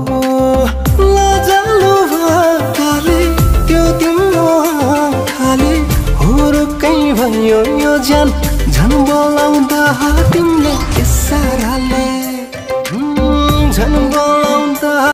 लजालु भाकाले त्यो तिम्रो आँखाले हुरुक्कै भयो यो ज्यान झन् बोलाउँदा तिमीले